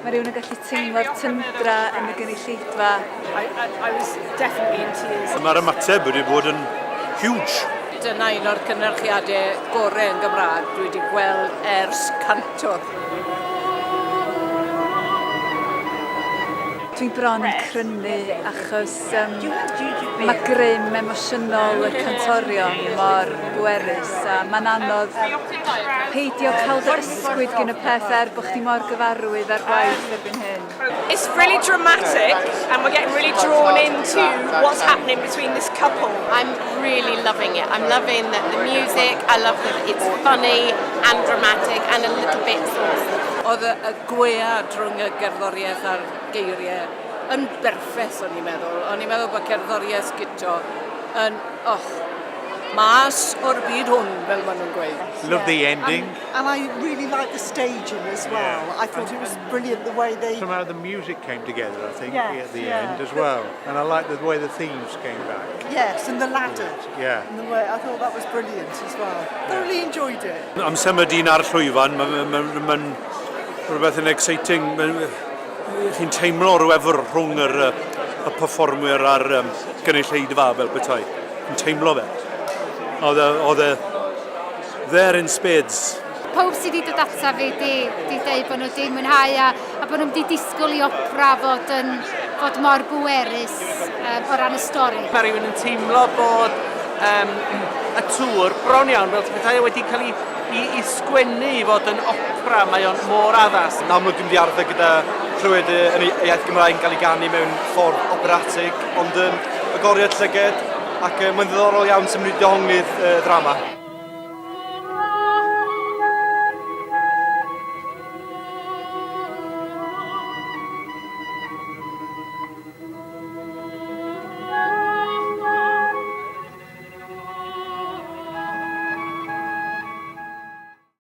Mae rhywun yn gallu teimlo'r tyndra yn y gynulleidfa. I, I, I was definitely in tears. Mae'r ymateb wedi bod yn huge. Dyna un o'r cynyrchiadau gorau yn Gymraeg dwi wedi gweld ers cantor. Dwi bron yn crynu achos um, mae grym emosiynol y cantorion mor bwerus a mae'n anodd peidio cael dy ysgwyd gyn y peth er bod chdi mor gyfarwydd â'r gwaith erbyn hyn. It's really dramatic and we're getting really drawn into what's happening between this couple. I'm really loving it. I'm loving the, the music, I love that it's funny and dramatic and a little bit saucy. Oedd y, y gwead rhwng y gerddoriaeth a'r geiriau yn berffeth o'n i'n meddwl. O'n i'n meddwl bod cerddoriaeth Guto yn, och, mas o'r byd hwn, fel maen nhw'n gweud. Love the ending. And I really liked the staging as well. Yeah. I thought it was brilliant the way they... Somehow the music came together, I think, Yes, at the yeah. end as well. And I like the way the themes came back. Yes, and the ladder. Yeah. And the way, I thought that was brilliant as well. Thoroughly enjoyed it. Amser mae dyn ar llwyfan, mae'n ma, ma, ma rhywbeth yn exciting. Ma, chi'n teimlo rhyw efr rhwng yr, y performwyr a'r um, gynulleidfa fel petai. Chi'n teimlo fe. Oedd e, oedd e there in spades. Pawb sydd wedi dod ata fi di, di dweud bod nhw wedi mwynhau a, a bod nhw wedi disgwyl i opera fod yn fod mor bwerus um, o ran y stori. Mae rhywun yn teimlo bod um, y tŵr bron iawn fel petai o wedi cael ei, i, i sgwennu i fod yn opera, mae o'n mor addas. Yn amlwg dwi'n di arfer gyda clywed y, yn ei iaith Gymraeg yn cael ei ganu mewn ffordd operatig, ond um, agoriad llyged ac um, mae'n ddiddorol iawn symud i dehonglydd y ddrama.